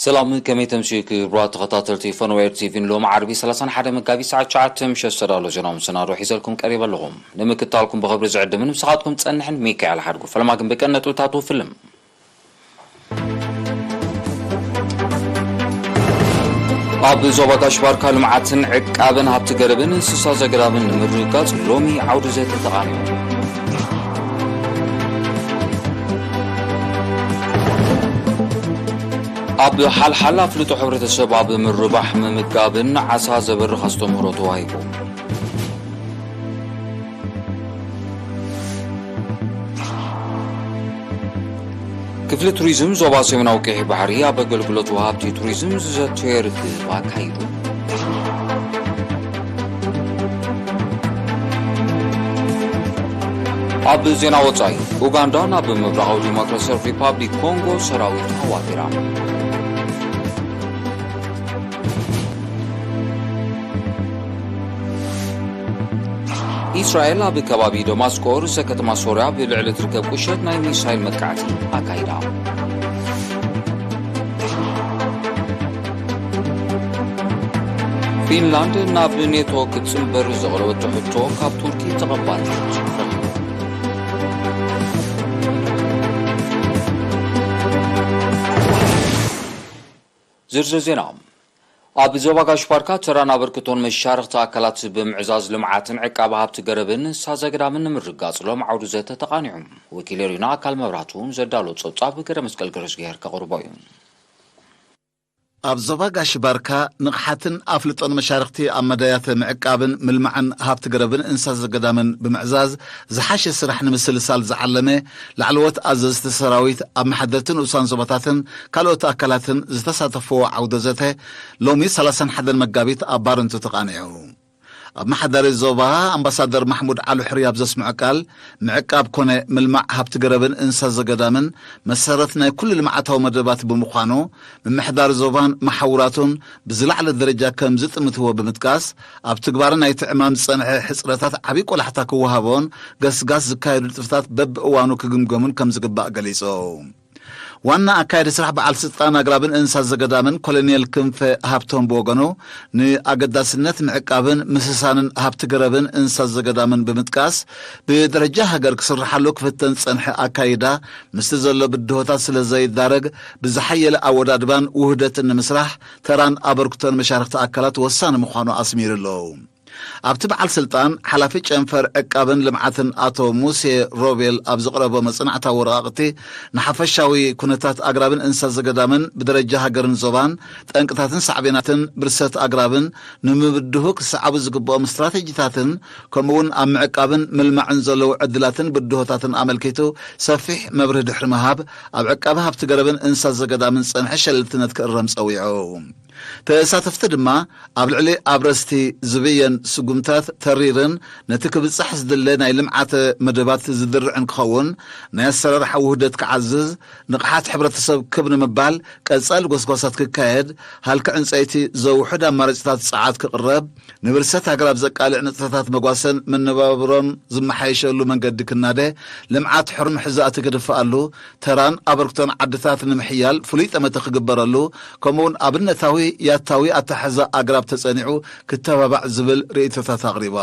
ሰላም፣ ከመይ ተምስዩ ክቡራት ተኸታተልቲ ፈነወ ኤር ቲቪ? ንሎም ዓርቢ ሰላሳን ሓደ መጋቢት ሰዓት ትሽዓተ ምሸት ዝተዳሎ ዜናዊ መሰናዶ ሒዘልኩም ቀሪበ ኣለኹ። ንምክታልኩም ብኽብሪ ዝዕድምን ምሳኻትኩም ጸንሕን ሚካኤል ሓድጉ። ፈለማ ግን ብቀን ነጥብታቱ ፍልም። ኣብ ዞባ ጋሽ ባርካ ልምዓትን ዕቃብን ሃብቲ ገረብን እንስሳ ዘገዳምን ንምርግጋጽ ሎሚ ዓውዲ ዘተ ተቓኒዑ። ኣብ ሓልሓል ኣፍልጦ ሕብረተሰብ ኣብ ምርባሕ ምምጋብን ዓሳ ዘበርኽ ኣስተምህሮ ተዋሂቡ። ክፍሊ ቱሪዝም ዞባ ሰሜናዊ ቀይሕ ባሕሪ ኣብ ኣገልግሎት ወሃብቲ ቱሪዝም ዝዘተየ ርክብ ኣካይዱ። ኣብ ዜና ወጻኢ፣ ኡጋንዳ ናብ ምብራቓዊ ዲሞክራሲያዊ ሪፓብሊክ ኮንጎ ሰራዊት ኣዋፊራ። ኢስራኤል ኣብ ከባቢ ደማስቆ ርእሰ ከተማ ሶርያ ብልዕሊ እትርከብ ቁሸት ናይ ሚሳይል መጥቃዕቲ ኣካይዳ። ፊንላንድ ናብ ኔቶ ክትጽንበር ዘቕረበቶ ሕቶ ካብ ቱርኪ ተቐባልነት ረኺቡ። ዝርዝር ዜና። ኣብ ዞባ ጋሽ ባርካ ተራን ኣበርክቶን መሻርኽቲ ኣካላት ብምዕዛዝ ልምዓትን ዕቃብ ሃብቲ ገረብን እንስሳ ዘገዳምን ንምርጋጽ ሎም ዓውዲ ዘተ ተቓኒዑ። ወኪል ኤሪና ኣካል መብራቱ ዘዳሎ ጸብጻብ ገረ መስቀል ገረዝግሄር ከቕርቦ እዩ። ኣብ ዞባ ጋሽ ባርካ ንቕሓትን ኣፍልጦን መሻርኽቲ ኣብ መዳያት ምዕቃብን ምልማዕን ሃብቲ ገረብን እንስሳ ዘገዳምን ብምዕዛዝ ዝሓሸ ስራሕ ንምስልሳል ዝዓለመ ላዕለዎት ኣዘዝቲ ሰራዊት፣ ኣመሓደርቲ ንኡሳን ዞባታትን ካልኦት ኣካላትን ዝተሳተፍዎ ዓውደ ዘተ ሎሚ ሰላሳን ሓደን መጋቢት ኣብ ባረንቱ ተቓኒዑ። ኣመሓዳሪ ዞባ ኣምባሳደር ማሕሙድ ዓሊ ሕሪ ኣብ ዘስምዖ ቃል፣ ምዕቃብ ኮነ ምልማዕ ሃብቲ ገረብን እንስሳ ዘገዳምን መሰረት ናይ ኩሉ ልምዓታዊ መደባት ብምዃኑ፣ ምምሕዳር ዞባን መሓውራቱን ብዝለዓለ ደረጃ ከም ዝጥምትዎ ብምጥቃስ፣ ኣብ ትግባረ ናይቲ ዕማም ዝጸንሐ ሕጽረታት ዓብዪ ቆላሕታ ክወሃቦን ገስጋስ ዝካየዱ ንጥፈታት በብእዋኑ ክግምገሙን ከም ዝግባእ ገሊጹ። ዋና ኣካያዲ ስራሕ በዓል ስልጣን ኣግራብን እንስሳ ዘገዳምን ኮሎኔል ክንፈ ሃብቶም ብወገኑ፣ ንኣገዳስነት ምዕቃብን ምስሳንን ሃብቲ ገረብን እንስሳ ዘገዳምን ብምጥቃስ፣ ብደረጃ ሃገር ክስርሓሉ ክፍተን ዝጸንሐ ኣካይዳ ምስቲ ዘሎ ብድሆታት ስለ ዘይዳረግ፣ ብዝሓየለ ኣወዳድባን ውህደትን ንምስራሕ ተራን ኣበርክቶን መሻርኽቲ ኣካላት ወሳኒ ምዃኑ ኣስሚሩ ኣሎ። ኣብቲ በዓል ስልጣን፣ ሓላፊ ጨንፈር ዕቃብን ልምዓትን ኣቶ ሙሴ ሮቤል ኣብ ዘቕረቦ መጽናዕታዊ ወረቓቕቲ፣ ንሓፈሻዊ ኩነታት ኣግራብን እንስሳ ዘገዳምን ብደረጃ ሃገርን ዞባን፣ ጠንቅታትን ሳዕቤናትን ብርሰት ኣግራብን ንምብድሁ ክሰዓቡ ዝግብኦም ስትራተጂታትን፣ ከምኡውን ኣብ ምዕቃብን ምልማዕን ዘለዉ ዕድላትን ብድሆታትን ኣመልኪቱ ሰፊሕ መብርሂ ድሕሪ ምሃብ፣ ኣብ ዕቃቢ ሃብቲ ገረብን እንስሳ ዘገዳምን ዝጸንሐ ሸለልትነት ክእረም ጸዊዑ። ተሳተፍቲ ድማ ኣብ ልዕሊ ኣብረስቲ ዝብየን ስጉምታት ተሪርን ነቲ ክብጻሕ ዝድለ ናይ ልምዓት መደባት ዝድርዕን ክኸውን፣ ናይ ኣሰራርሓ ውህደት ክዓዝዝ፣ ንቕሓት ሕብረተሰብ ክብ ንምባል ቀጻሊ ጎስጓሳት ክካየድ፣ ሃልኪ ዕንጸይቲ ዘውሕድ ኣማራጺታት ጸዓት ክቕረብ፣ ንብርሰት ኣግራብ ዘቃልዕ ንጥፈታት መጓሰን መነባብሮን ዝመሓየሸሉ መንገዲ ክናደ፣ ልምዓት ሕሩም ሕዛእቲ ክድፍኣሉ፣ ተራን ኣበርክቶን ዓድታት ንምሕያል ፍሉይ ጠመተ ክግበረሉ፣ ከምኡውን ኣብነታዊ ያታዊ ኣተሓሕዛ ኣግራብ ተጸኒዑ ክተባባዕ ዝብል ርእይቶታት ኣቕሪባ።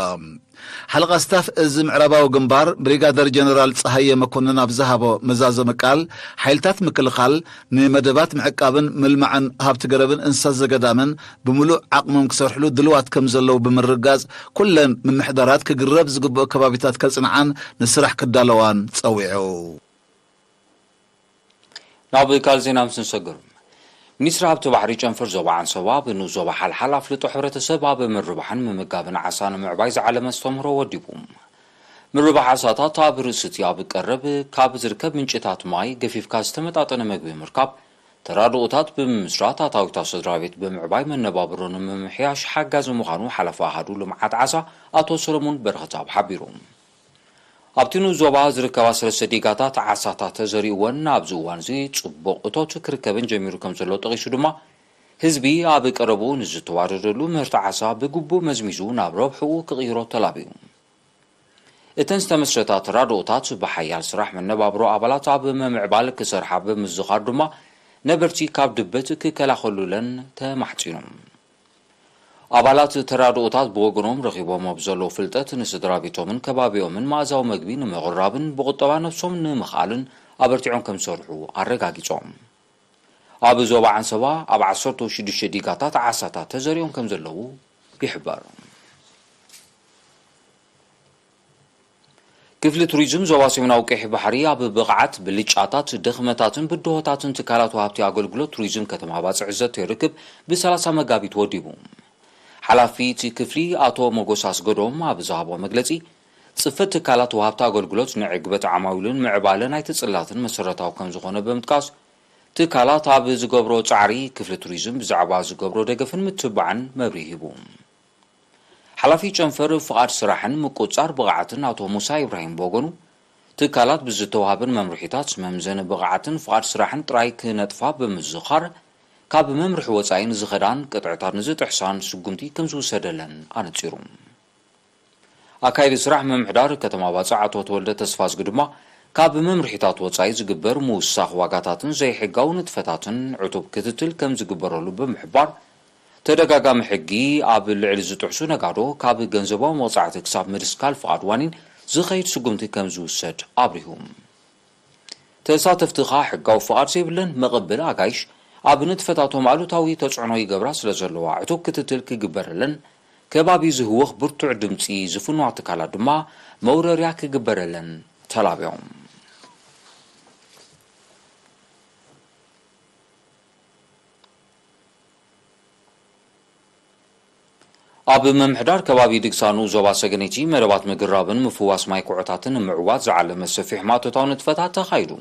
ሓለቓ ስታፍ እዚ ምዕራባዊ ግንባር ብሪጋደር ጀነራል ጸሃየ መኮንን ኣብ ዝሃቦ መዛዘሚ ቃል፣ ሓይልታት ምክልኻል ንመደባት ምዕቃብን ምልማዕን ሃብቲ ገረብን እንስሳ ዘገዳምን ብምሉእ ዓቕሞም ክሰርሕሉ ድልዋት ከም ዘለዉ ብምርጋጽ፣ ኩለን ምምሕዳራት ክግረብ ዝግብኦ ከባቢታት ከጽንዓን ንስራሕ ክዳለዋን ጸዊዑ። ናብ ካልእ ዜና ምስ ንሰግር፣ ሚኒስትሪ ሃብቲ ባሕሪ ጨንፈር ዞባ ዓንሰባ፣ ኣብ ንኡስ ዞባ ሓልሓል ኣፍልጦ ሕብረተሰብ ኣብ ምርባሕን ምምጋብን ዓሳ ንምዕባይ ዝዓለመ ኣስተምህሮ ወዲቡ። ምርባሕ ዓሳታት ኣብ ርእሲ እቲ ኣብ ቀረብ ካብ ዝርከብ ምንጭታት ማይ ገፊፍካ ዝተመጣጠነ መግቢ ምርካብ፣ ተራድኦታት ብምምስራት ኣታዊታት ስድራ ቤት ብምዕባይ መነባብሮ ንምምሕያሽ ሓጋዚ ምዃኑ ሓላፊ ኣሃዱ ልምዓት ዓሳ ኣቶ ሰሎሞን በረኸትኣብ ሓቢሩ። ኣብቲ ንኡስ ዞባ ዝርከባ ሰለስተ ዲጋታት ዓሳታት ተዘሪእወን ኣብዚ እዋን እዚ ጽቡቕ እቶት ክርከበን ጀሚሩ ከም ዘሎ ጠቒሱ ድማ፣ ህዝቢ ኣብ ቀረብኡ ንዝተዋደደሉ ምህርቲ ዓሳ ብግቡእ መዝሚዙ ናብ ረብሕኡ ክቕይሮ ተላብዩ። እተን ዝተመስረታ ተራድኦታት ብሓያል ስራሕ መነባብሮ ኣባላት ኣብ ምምዕባል ክሰርሓ ብምዝኻር ድማ፣ ነበርቲ ካብ ድበት ክከላኸሉለን ተማሕጺኖም። ኣባላት ተራድኦታት ብወገኖም ረኺቦሞ ብዘለዉ ፍልጠት ንስድራ ቤቶምን ከባቢኦምን መኣዛዊ መግቢ ንምቕራብን ብቑጠባ ነብሶም ንምኽኣልን ኣበርቲዖም ከም ዝሰርሑ ኣረጋጊጾም። ኣብ ዞባ ዓንሰባ ኣብ ዓሰርተ ሽዱሽተ ዲጋታት ዓሳታት ተዘሪኦም ከም ዘለዉ ይሕበር። ክፍሊ ቱሪዝም ዞባ ሰሜናዊ ቀይሕ ባሕሪ ኣብ ብቕዓት፣ ብልጫታት፣ ድኽመታትን ብድሆታትን ትካላት ወሃብቲ ኣገልግሎት ቱሪዝም ከተማ ባጽዕ ዘተ ርክብ ብ30 መጋቢት ወዲቡ። ሓላፊ እቲ ክፍሊ ኣቶ መጎስ ኣስገዶም ኣብ ዝሃቦ መግለጺ፣ ጽፈት ትካላት ወሃብቲ ኣገልግሎት ንዕግበት ዓማዊልን ምዕባለ ናይቲ ጽላትን መሰረታዊ ከም ዝኾነ ብምጥቃስ፣ ትካላት ኣብ ዝገብሮ ጻዕሪ ክፍሊ ቱሪዝም ብዛዕባ ዝገብሮ ደገፍን ምትብባዕን መብርሂ ሂቡ። ሓላፊ ጨንፈር ፍቓድ ስራሕን ምቁጽጻር ብቕዓትን ኣቶ ሙሳ ኢብራሂም ብወገኑ፣ ትካላት ብዝተዋሃበን መምርሒታት መምዘኒ ብቕዓትን ፍቓድ ስራሕን ጥራይ ክነጥፋ ብምዝኻር፣ ካብ መምርሒ ወጻኢ ንዝኸዳን ቅጥዕታት ንዝጥሕሳን ስጉምቲ ከም ዝውሰደለን ኣነጺሩ። ኣካይዲ ስራሕ ምምሕዳር ከተማ ባጽዕ ኣቶ ተወልደ ተስፋዝጊ ድማ፣ ካብ መምርሒታት ወጻኢ ዝግበር ምውሳኽ ዋጋታትን ዘይሕጋዊ ንጥፈታትን ዕቱብ ክትትል ከም ዝግበረሉ ብምሕባር፣ ተደጋጋሚ ሕጊ ኣብ ልዕሊ ዝጥሕሱ ነጋዶ ካብ ገንዘባዊ መቕጻዕቲ ክሳብ ምድስካል ፍቓድ ዋኒን ዝኸይድ ስጉምቲ ከም ዝውሰድ ኣብሪሁ። ተሳተፍቲ ከኣ ሕጋዊ ፍቓድ ዘይብለን መቐበሊ ኣጋይሽ ኣብ ንጥፈታቶም ኣሉታዊ ተጽዕኖ ይገብራ ስለ ዘለዋ ዕቱብ ክትትል ክግበረለን፣ ከባቢ ዝህወኽ ብርቱዕ ድምጺ ዝፍንዋ ትካላት ድማ መውረርያ ክግበረለን ተላብዮም። ኣብ ምምሕዳር ከባቢ ድግሳ ንኡስ ዞባ ሰገነይቲ መደባት ምግራብን ምፍዋስ ማይ ኩዖታትን ንምዕዋት ዝዓለመ ሰፊሕ ማእቶታዊ ንጥፈታት ተኻይዱ።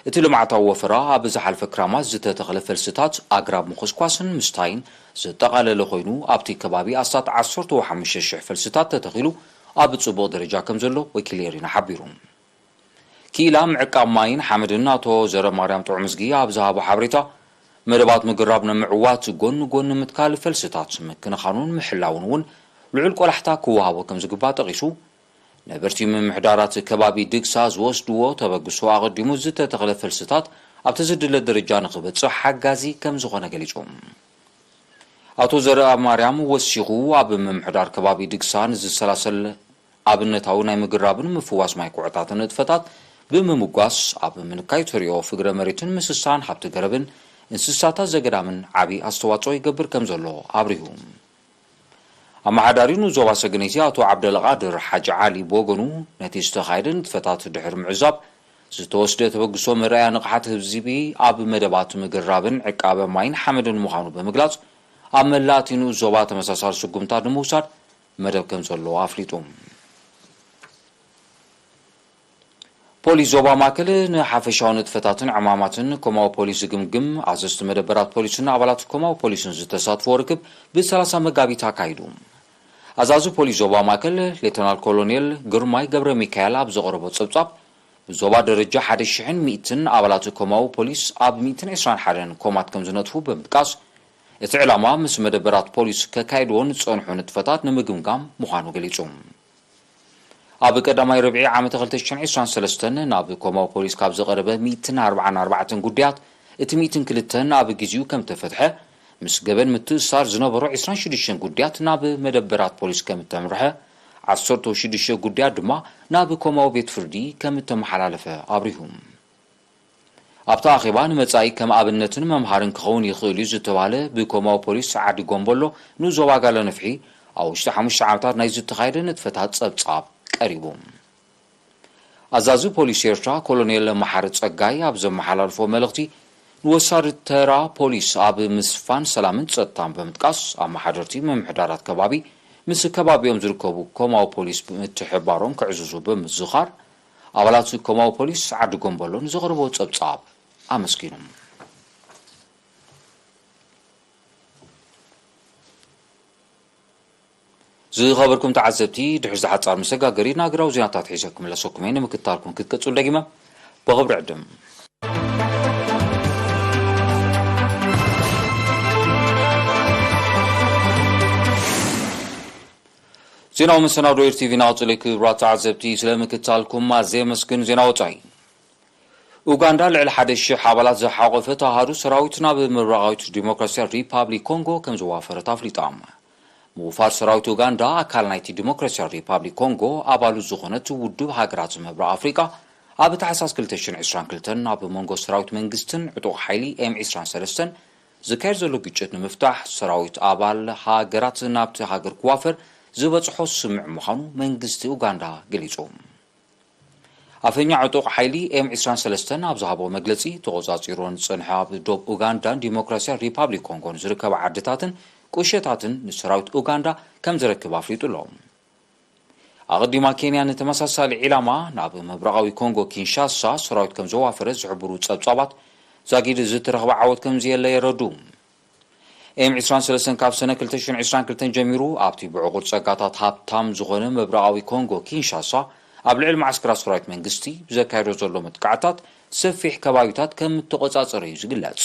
እቲ ልምዓታዊ ወፈራ ኣብ ዝሓልፈ ክራማት ዝተተኽለ ፈልስታት ኣግራብ ምኹስኳስን ምስታይን ዘጠቓለለ ኮይኑ፣ ኣብቲ ከባቢ ኣስታት ዓሰርተ ሓሙሽተ ሽሕ ፈልስታት ተተኺሉ ኣብ ጽቡቕ ደረጃ ከም ዘሎ ወኪል ኤሪና ሓቢሩ። ክኢላ ምዕቃብ ማይን ሓመድን ኣቶ ዘረማርያም ጥዑምዝጊ ኣብ ዝሃቦ ሓበሬታ፣ መደባት ምግራብ ንምዕዋት ጎኒ ጎኒ ምትካል ፈልስታት ምክንኻኑን ምሕላውን እውን ልዑል ቆላሕታ ክወሃቦ ከም ዝግባእ ጠቒሱ፣ ነበርቲ ምምሕዳራት ከባቢ ድግሳ ዝወስድዎ ተበግሶ ኣቐዲሙ ዝተተኽለ ፈልስታት ኣብቲ ዝድለ ደረጃ ንኽበጽሕ ሓጋዚ ከም ዝኾነ ገሊጹ። ኣቶ ዘርኣ ማርያም ወሲኹ፣ ኣብ ምምሕዳር ከባቢ ድግሳ ንዝሰላሰል ኣብነታዊ ናይ ምግራብን ምፍዋስ ማይ ኩዕታትን ንጥፈታት ብምምጓስ፣ ኣብ ምንካይ ተሪኦ ፍግረ መሬትን ምስሳን ሃብቲ ገረብን እንስሳታት ዘገዳምን ዓቢ ኣስተዋጽኦ ይገብር ከም ዘሎ ኣብሪሁ። ኣመሓዳሪ ንኡስ ዞባ ሰገነይቲ ኣቶ ዓብደልቃድር ሓጂ ዓሊ ብወገኑ፣ ነቲ ዝተኻየደ ንጥፈታት ድሕሪ ምዕዛብ፣ ዝተወስደ ተበግሶ መርኣያ ንቕሓት ህዝቢ ኣብ መደባት ምግራብን ዕቃበ ማይን ሓመድን ምዃኑ ብምግላጽ፣ ኣብ መላእ እቲ ንኡስ ዞባ ተመሳሳሊ ስጉምታት ንምውሳድ መደብ ከም ዘሎ ኣፍሊጡ። ፖሊስ ዞባ ማእከል ንሓፈሻዊ ንጥፈታትን ዕማማትን ኮማዊ ፖሊስ ዝግምግም፣ ኣዘዝቲ መደበራት ፖሊስን ኣባላት ኮማዊ ፖሊስን ዝተሳትፎ ርክብ ብ30 መጋቢት ኣካይዱ። ኣዛዚ ፖሊስ ዞባ ማእከል ሌተናል ኮሎኔል ግርማይ ገብረ ሚካኤል ኣብ ዘቕረቦ ጸብጻብ፣ ብዞባ ደረጃ ሓደ ሽሕን ሚእትን ኣባላት ኮማዊ ፖሊስ ኣብ ሚእትን ዕስራን ሓደን ኮማት ከም ዝነጥፉ ብምጥቃስ፣ እቲ ዕላማ ምስ መደበራት ፖሊስ ከካይድዎ ንጸንሑ ንጥፈታት ንምግምጋም ምዃኑ ገሊጹ። ኣብ ቀዳማይ ርብዒ ዓመተ ክልተ ሽሕን ዕስራን ሰለስተን ናብ ኮማዊ ፖሊስ ካብ ዝቐረበ ሚእትን ኣርባዓን ኣርባዕተን ጉዳያት፣ እቲ ሚእትን ክልተን ኣብ ግዜኡ ከም ተፈትሐ፣ ምስ ገበን ምትእስሳር ዝነበሮ ዕስራን ሽዱሽተን ጉዳያት ናብ መደበራት ፖሊስ ከም እተምርሐ፣ ዓሰርተ ሽዱሽተ ጉዳያት ድማ ናብ ኮማዊ ቤት ፍርዲ ከም እተመሓላለፈ ኣብሪሁ። ኣብቲ ኣኼባ ንመጻኢ ከም ኣብነትን መምሃርን ክኸውን ይኽእል እዩ ዝተባህለ ብኮማዊ ፖሊስ ዓዲ ጎምቦሎ ንኡስ ዞባ ጋለ ነፍሒ ኣብ ውሽጢ ሓሙሽተ ዓመታት ናይ ዝተኻየደ ንጥፈታት ጸብጻብ ቀሪቡ። ኣዛዚ ፖሊስ ኤርትራ ኮሎኔል መሓሪ ጸጋይ ኣብ ዘመሓላልፎ መልእኽቲ፣ ንወሳዲ ተራ ፖሊስ ኣብ ምስፋን ሰላምን ጸጥታን ብምጥቃስ፣ ኣመሓደርቲ ምምሕዳራት ከባቢ ምስ ከባቢኦም ዝርከቡ ኮማዊ ፖሊስ ብምትሕብባሮም ክዕዝዙ ብምዝኻር፣ ኣባላት ኮማዊ ፖሊስ ዓዲ ጎምቦሎ ንዘቕረቦ ጸብጻብ ኣመስጊኑ። ዝኸበርኩም ተዓዘብቲ፣ ድሕሪ ዝሓጻር መሰጋገሪ ናገራዊ ዜናታት ሒዘ ክምለሰኩም እየ። ንምክትታልኩም ክትቀጽሉ ደጊመ ብኽብሪ ዕድም። ዜናዊ መሰናዶ ኤር ቲቪ ናቕጽል። ክቡራት ተዓዘብቲ፣ ስለ ምክትታልኩም ኣዝየ የመስግን። ዜና ወጻኢ። ኡጋንዳ ልዕሊ ሓደ ሽሕ ኣባላት ዝሓቖፈት ኣሃዱ ሰራዊት ናብ ምብራቓዊት ዲሞክራሲያል ሪፓብሊክ ኮንጎ ከም ዘዋፈረት ኣፍሊጣ። ምውፋር ሰራዊት ኡጋንዳ ኣካል ናይቲ ዲሞክራሲያል ሪፓብሊክ ኮንጎ ኣባሉ ዝኾነት ውድብ ሃገራት ምብራቕ ኣፍሪቃ፣ ኣብ ታሕሳስ ክልተ ሽሕን ዕስራን ክልተን ኣብ መንጎ ሰራዊት መንግስትን ዕጡቕ ሓይሊ ኤም ዕስራን ሰለስተን ዝካየድ ዘሎ ግጭት ንምፍታሕ ሰራዊት ኣባል ሃገራት ናብቲ ሃገር ክዋፈር ዝበጽሖ ስምምዕ ምዃኑ መንግስቲ ኡጋንዳ ገሊጹ። ኣፈኛ ዕጡቕ ሓይሊ ኤም ዕስራን ሰለስተን ኣብ ዝሃቦ መግለጺ፣ ተቖጻጺሮን ዝጸንሐ ኣብ ዶብ ኡጋንዳን ዲሞክራሲያል ሪፓብሊክ ኮንጎን ዝርከባ ዓድታትን ቁሸታትን ንሰራዊት ኡጋንዳ ከም ዝረክብ ኣፍሊጡ ኣሎ። ኣቐዲማ ኬንያ ንተመሳሳሊ ዒላማ ናብ ምብራቓዊ ኮንጎ ኪንሻሳ ሰራዊት ከም ዘዋፈረት ዝሕብሩ ጸብጻባት፣ ዛጊድ ዝተረኽበ ዓወት ከም ዘየለ የረዱ። ኤም ዕስራን ሰለስተን ካብ ሰነ ክልተ ሽሕን ዕስራን ክልተን ጀሚሩ ኣብቲ ብዕቑር ጸጋታት ሃብታም ዝኾነ ምብራቓዊ ኮንጎ ኪንሻሳ ኣብ ልዕሊ መዓስከራት ሰራዊት መንግስቲ ብዘካየዶ ዘሎ መጥቃዕታት ሰፊሕ ከባቢታት ከም እተቖጻጸረ እዩ ዝግለጽ።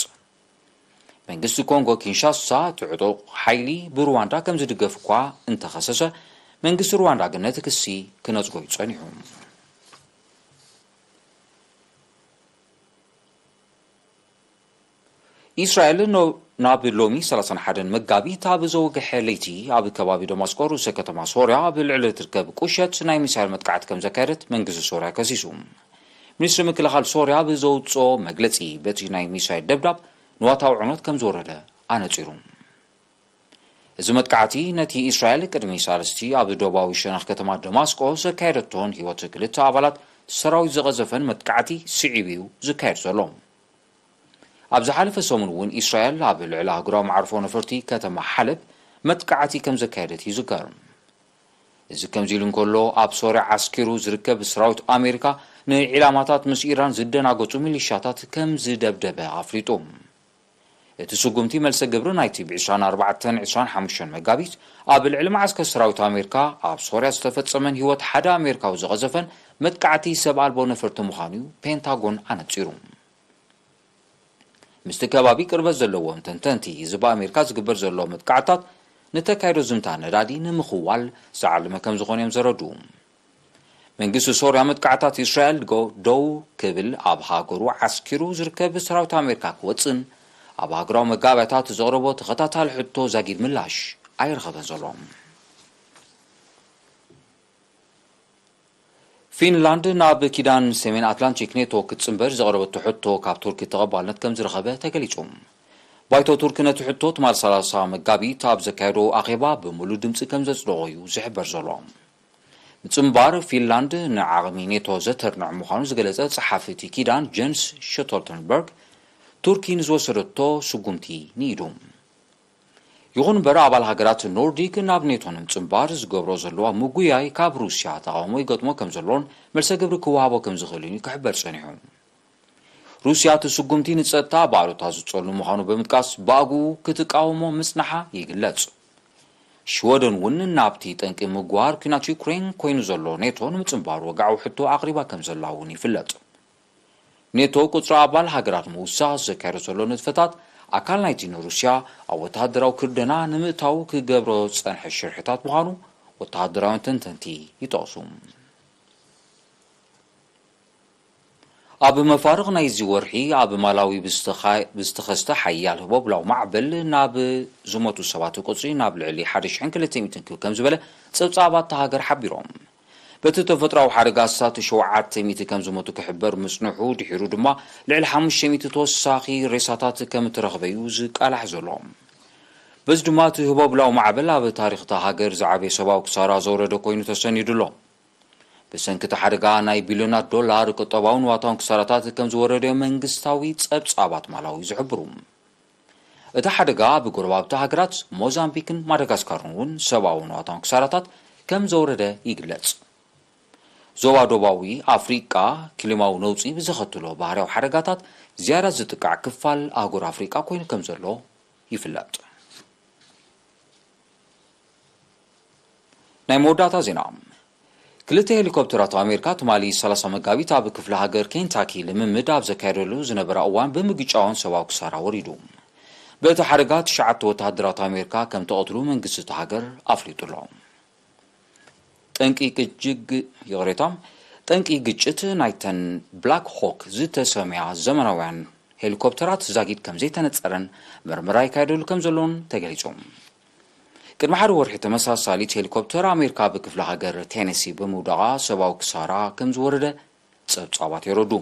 መንግስቲ ኮንጎ ኪንሻሳ እቲ ዕጡቕ ሓይሊ ብሩዋንዳ ከም ዝድገፍ እኳ እንተኸሰሰ፣ መንግስቲ ሩዋንዳ ግን ነቲ ክሲ ክነጽጎ እዩ ጸኒሑ። ኢስራኤል ኖ-፣ ናብ ሎሚ ሰላሳን ሓደን መጋቢት ኣብ ዘወግሐ ለይቲ ኣብ ከባቢ ደማስቆ ርእሰ ከተማ ሶርያ ኣብ ልዕሊ እትርከብ ቁሸት ናይ ሚሳይል መጥቃዕቲ ከም ዘካየደት መንግስቲ ሶርያ ከሲሱ። ሚኒስትሪ ምክልኻል ሶርያ ብዘውፅኦ መግለፂ በቲ ናይ ሚሳይል ደብዳብ ንዋታዊ ዕኖት ከም ዝወረደ ኣነፂሩ። እዚ መጥቃዕቲ ነቲ ኢስራኤል ቅድሚ ሳልስቲ ኣብ ደቡባዊ ሸነኽ ከተማ ደማስቆ ዘካየደቶን ህይወት ክልተ ኣባላት ሰራዊት ዝቐዘፈን መጥቃዕቲ ስዒቡ እዩ ዝካየድ ዘሎ። ኣብ ዝሓለፈ ሰሙን እውን ኢስራኤል ኣብ ልዕሊ ኣህጉራዊ መዓርፎ ነፈርቲ ከተማ ሓለብ መጥቃዕቲ ከም ዘካየደት ይዝከር። እዚ ከምዚ ኢሉ እንከሎ፣ ኣብ ሶርያ ዓስኪሩ ዝርከብ ሰራዊት ኣሜሪካ ንዒላማታት ምስ ኢራን ዝደናገጹ ሚሊሻታት ከም ዝደብደበ ኣፍሊጡ። እቲ ስጉምቲ መልሰ ግብሪ ናይቲ ብ ዕስራን ኣርባዕተን ዕስራን ሓሙሽተን መጋቢት ኣብ ልዕሊ መዓስከር ሰራዊት ኣሜሪካ ኣብ ሶርያ ዝተፈጸመን ህይወት ሓደ ኣሜሪካዊ ዝቐዘፈን መጥቃዕቲ ሰብ ኣልቦ ነፈርቲ ምዃኑ እዩ ፔንታጎን ኣነጺሩ። ምስቲ ከባቢ ቅርበት ዘለዎም ተንተንቲ፣ እዚ ብኣሜሪካ ዝግበር ዘሎ መጥቃዕታት ንተካይዶ ዝምታ ነዳዲ ንምኽዋል ዝዓለመ ከም ዝኾነ እዮም ዘረድኡ። መንግስቲ ሶርያ መጥቃዕታት እስራኤል ጎ-፣ ደው ክብል ኣብ ሃገሩ ዓስኪሩ ዝርከብ ሰራዊት ኣሜሪካ ክወፅን ኣብ ሃገራዊ መጋባእያታት ዘቕረቦ ተኸታታሊ ሕቶ ዛጊድ ምላሽ ኣይረኸበን ዘሎ። ፊንላንድ ናብ ኪዳን ሰሜን ኣትላንቲክ ኔቶ ክትጽንበር ዘቕረበቶ ሕቶ ካብ ቱርኪ ተቐባልነት ከም ዝረኸበ ተገሊጹ። ባይቶ ቱርኪ ነቲ ሕቶ ትማል ሰላሳ መጋቢት ኣብ ዘካየዶ ኣኼባ ብምሉእ ድምጺ ከም ዘጽደቖ እዩ ዝሕበር ዘሎ። ምጽንባር ፊንላንድ ንዓቕሚ ኔቶ ዘተርንዕ ምዃኑ ዝገለጸ ጸሓፊ እቲ ኪዳን ጀንስ ሽቶልተንበርግ፣ ቱርኪ ንዝወሰደቶ ስጉምቲ ንኢዱ። ይኹን እምበር፣ ኣባል ሃገራት ኖርዲክ ናብ ኔቶ ንምጽንባር ዝገብሮ ዘለዋ ምጉያይ ካብ ሩስያ ተቓውሞ ይገጥሞ ከም ዘሎን መልሰ ግብሪ ክወሃቦ ከም ዝኽእልን እዩ ክሕበር ጸኒሑ። ሩስያ እቲ ስጉምቲ ንጸጥታ ባዕሉታ ዝጸሉ ምዃኑ ብምጥቃስ፣ ብኣግኡ ክትቃወሞ ምጽናሓ ይግለጽ። ሽወደን እውን ናብቲ ጠንቂ ምግባር ኲናት ዩክሬን ኮይኑ ዘሎ ኔቶ ንምጽንባር ወግዓዊ ሕቶ ኣቕሪባ ከም ዘላ እውን ይፍለጥ። ኔቶ ቁጽሪ ኣባል ሃገራት ምውሳኽ ዘካየዶ ዘሎ ንጥፈታት ኣካል ናይቲ ንሩስያ ኣብ ወተሃደራዊ ክርደና ንምእታው ክገብሮ ዝጸንሐ ሽርሕታት ምዃኑ ወተሃደራውያን ተንተንቲ ይጠቕሱ። ኣብ መፋርቕ ናይዚ ወርሒ ኣብ ማላዊ ብዝተኻ-፣ ብዝተኸስተ ሓያል ህቦብላዊ ማዕበል ናብ ዝሞቱ ሰባት ቁጽሪ ናብ ልዕሊ ሓደ ሽሕን ክልተ ሚእትን ክብ ከም ዝበለ ጸብጻባት እታ ሃገር ሓቢሮም። በቲ ተፈጥሮኣዊ ሓደጋ ኣስታት ሸውዓተ ሚእቲ ከም ዝሞቱ ክሕበር ምጽንሑ፣ ድሒሩ ድማ ልዕሊ ሓሙሽተ ሚእቲ ተወሳኺ ሬሳታት ከም እተረኽበ እዩ ዝቃላሕ ዘሎ። በዚ ድማ እቲ ህቦብላዊ ማዕበል ኣብ ታሪኽ እታ ሃገር ዝዓበየ ሰብኣዊ ክሳራ ዘውረደ ኮይኑ ተሰኒዱ ኣሎ። ብሰንኪ እቲ ሓደጋ ናይ ቢልዮናት ዶላር ቁጠባውን ዋታውን ክሳራታት ከም ዝወረደ መንግስታዊ ጸብጻባት ማላዊ ዝሕብሩ። እቲ ሓደጋ ኣብ ጎረባብቲ ሃገራት ሞዛምቢክን ማዳጋስካርን እውን ሰብኣውን ዋታውን ክሳራታት ከም ዘውረደ ይግለጽ። ዞባ ዶባዊ ኣፍሪቃ ክሊማዊ ነውጺ ብዘኸትሎ ባህርያዊ ሓደጋታት ዝያዳ ዝጥቃዕ ክፋል ኣህጉር ኣፍሪቃ ኮይኑ ከም ዘሎ ይፍለጥ። ናይ መወዳእታ ዜና። ክልተ ሄሊኮፕተራት ኣሜሪካ ትማሊ ሰላሳ መጋቢት ኣብ ክፍለ ሃገር ኬንታኪ ልምምድ ኣብ ዘካየደሉ ዝነበራ እዋን ብምግጫውን ሰብኣዊ ክሳራ ወሪዱ። በቲ ሓደጋ ትሽዓተ ወተሃደራት ኣሜሪካ ከም ተቐትሉ መንግስቲ እታ ሃገር ኣፍሊጡ ኣሎ። ጠንቂ ቅጅግ፣ ይቕሬታ፣ ጠንቂ ግጭት ናይተን ብላክ ሆክ ዝተሰምያ ዘመናውያን ሄሊኮፕተራት ዛጊድ ከም ዘይተነጸረን መርመራ ይካየደሉ ከም ዘሎን ተገሊጹ። ቅድሚ ሓደ ወርሒ ተመሳሳሊት ሄሊኮፕተር ኣሜሪካ ኣብ ክፍለ ሃገር ቴነሲ ብምውዳቓ ሰብኣዊ ክሳራ ከም ዝወረደ ጸብጻባት የረዱ።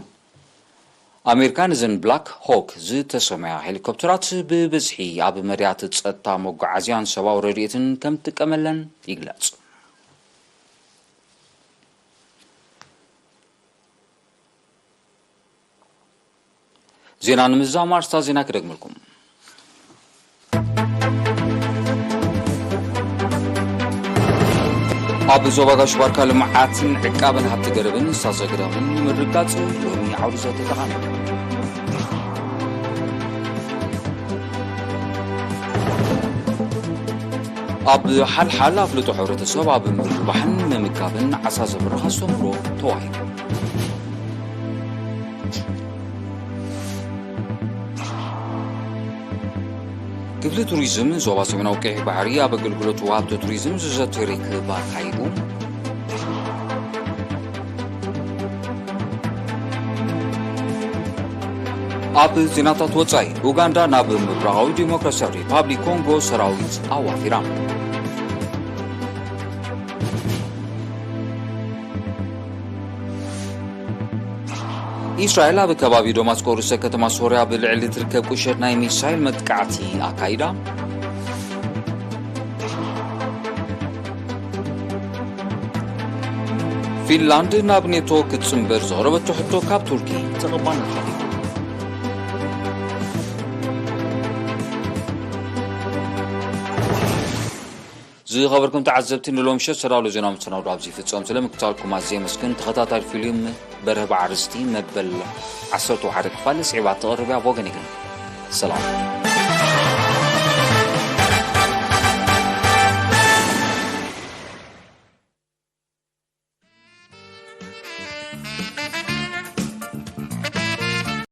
ኣሜሪካ ነዘን ብላክ ሆክ ዝተሰመያ ሄሊኮፕተራት ብብዝሒ ኣብ መድያት ጸጥታ መጓዓዝያን ሰብኣዊ ረድኤትን ከም ትጥቀመለን ይግለጽ። ዜና ንምዝዛም ኣርእስታት ዜና ክደግመልኩም። ኣብ ዞባ ጋሽ ባርካ ልምዓትን ዕቃበን ሃብቲ ገረብን ዝተዘግደውን ንምርጋጽ ሎሚ ዓውዲ ዘተጠቓለለ። ኣብ ሓልሓል ኣፍልጦ ሕብረተሰብ ኣብ ምርባሕን ምምጋብን ዓሳ ዘብርህ ኣስተምህሮ ተዋሂቡ። ክፍሊ ቱሪዝም ዞባ ሰሜናዊ ቀይሕ ባሕሪ ኣብ ኣገልግሎት ወሃብቲ ቱሪዝም ዝዘትዮ ርክብ ኣካይዱ። ኣብ ዜናታት ወጻኢ፣ ኡጋንዳ ናብ ምብራቓዊ ዲሞክራሲያዊ ሪፓብሊክ ኮንጎ ሰራዊት ኣዋፊራ። ኢስራኤል ኣብ ከባቢ ደማስቆ ርእሰ ከተማ ሶርያ ብልዕሊ ትርከብ ቁሸት ናይ ሚሳይል መጥቃዕቲ ኣካይዳ። ፊንላንድ ናብ ኔቶ ክትጽንበር ዘቕረበቶ ሕቶ ካብ ቱርኪ ተቐባልነት ረኺቡ። ዝኸበርኩም ተዓዘብቲ፣ ንሎሚ ምሸት ዝተዳለወ ዜና መሰናዶ ኣብዚ ይፍጸም። ስለምክታልኩም ኣዝየ የመስግን። ተኸታታሊ ፊልም በርሀ ብዓርስቲ መበል ዓሰርተ ሓደ ክፋል ስዒባ ትቐርብ እያ። ብወገን ይግን ሰላም።